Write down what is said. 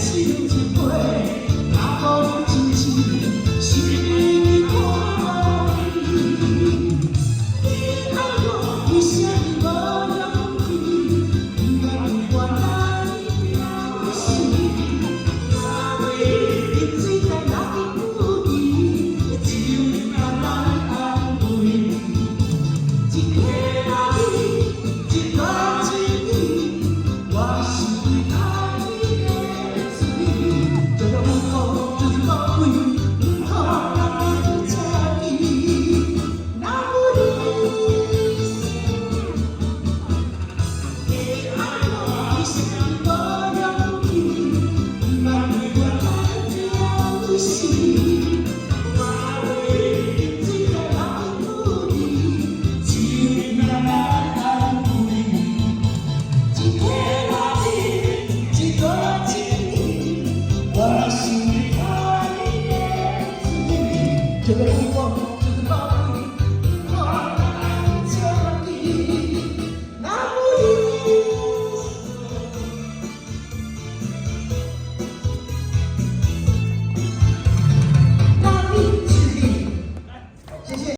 手一杯，若無你真情，心已看去。你愛我，為啥物無勇氣？不甘對我來表示。三位飲水在哪裡有意，只有你來安慰。一個愛你，一段情意，我是愛你的水，做有好就是無悔，毋通人猜疑。哪有你？你愛我，為啥物無勇氣？不甘對我來表示。我為飲水在哪裡有意，只有你來安慰。一個愛你，一段情意，我是愛你的水，這個有